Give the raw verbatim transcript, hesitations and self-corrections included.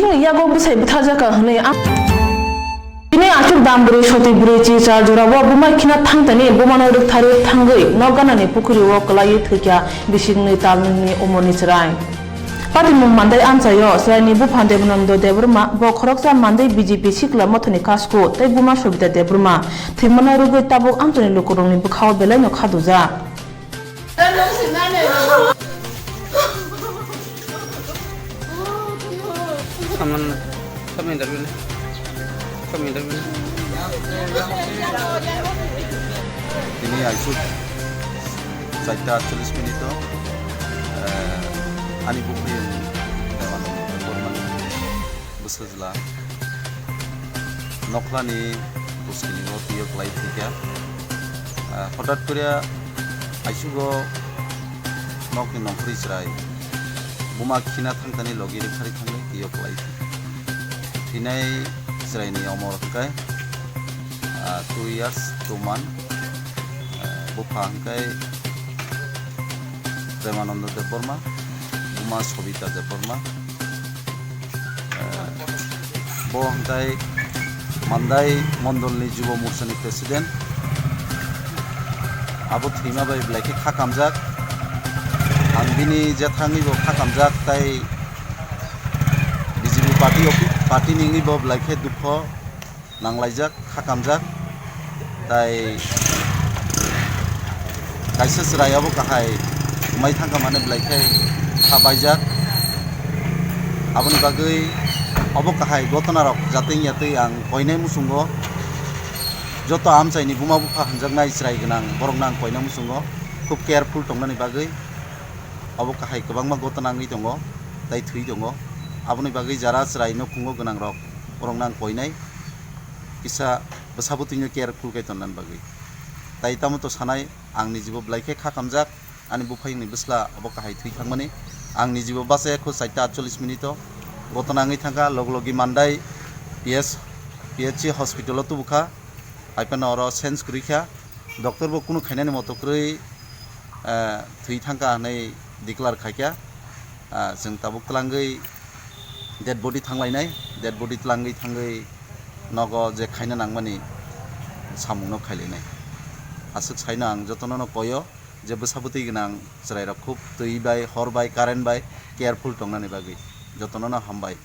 Bini yago bwsai butharjakha hwnwi ang. Tini achuk dam bwrwi soti bwrwi chi char jorao buma khina thangtani bumano rwktharwi thangwi nok ganani pukhuri o kwlaiwi thwikha bisingni talnwini umorni chwrai. Patimung Mandai amchaio chwraini bupha Debanando Debbarma, bo khoroksa Mandai B J P sikla mothani kasku tei buma Sobita Debbarma thwimano rwgwi tabuk amchaini lukurokni bwkhao belaino kha dujak. Saman, saman interview ni. Saman interview ni. Tini aisuk charta aatcholish minute o, eh, ani bupha yung Dewan Bormani bwsajla nokhlani bwskini o twi o kwlai thwikha. Ah, hotat koriya aisugo nokni nongkhorwi chwrai buma khina thangtani logi rwkharwi thangwi twi o kwlai thwikha. Thinai chwraini omor hwnkhe, ah, two years two month. Ah, bupha hwnkhe Premanando Debbarma, buma Sobita Debbarma. Eh, bo hwnkhe Mandai Mondolni Jubo Morsani President. Abo thwima bai belai khe kha kamjak. Ang bini jethangwi bo kha kamjak, tai B J P party ofi-, party ni wngwi bo belai khe dukho nanglaijak, kha kamjak, tai kaisa chwrai obo kahai wngmai thangkha mane belai khe kha baijak. Aboni bagwi obo kahai gotona rok jatwi wngya twi ang koinai muchungo. Joto amchaini buma bupha hamjaknai chwrai gwnang borokno ang koinai muchungo, khub careful tongnani bagwi. Obo kahai kwbangma gotona wngwi tongo, tai thwi tongo. Aboni bagwi jara chwrai nukhungo gwnang rok, borokno ang koinai. Kisa bwsa bwtwino careful khe tonnani bagwi. Tai tamo to sanai, ang nijibo belai khe kha kamjak, ani buphayungni bwsla obo kahai thwi thangmani. Ang nijibo bachaya kho charta aatcholish minute o. Gotona wngwi thangkha, log logi Mandai P S, P H C hospital o tubukha. Haiphano oro sense kwrwi kha. Doctor bo kunu khainani moto kwrwi, eh, thwi thangkha hwnwi declare khaikha. Ah, chwng tabuk twlangwi dead body thanglainai, dead body twlangwi thangwi nogo je khaina nangmani samungno khailainai. Aswk saino ang jotono no koyo je bwsa bwtwi gwnang chwrairok khub twi bai, hor bai, current bai careful tongnani bagwi. Jotono no hambai.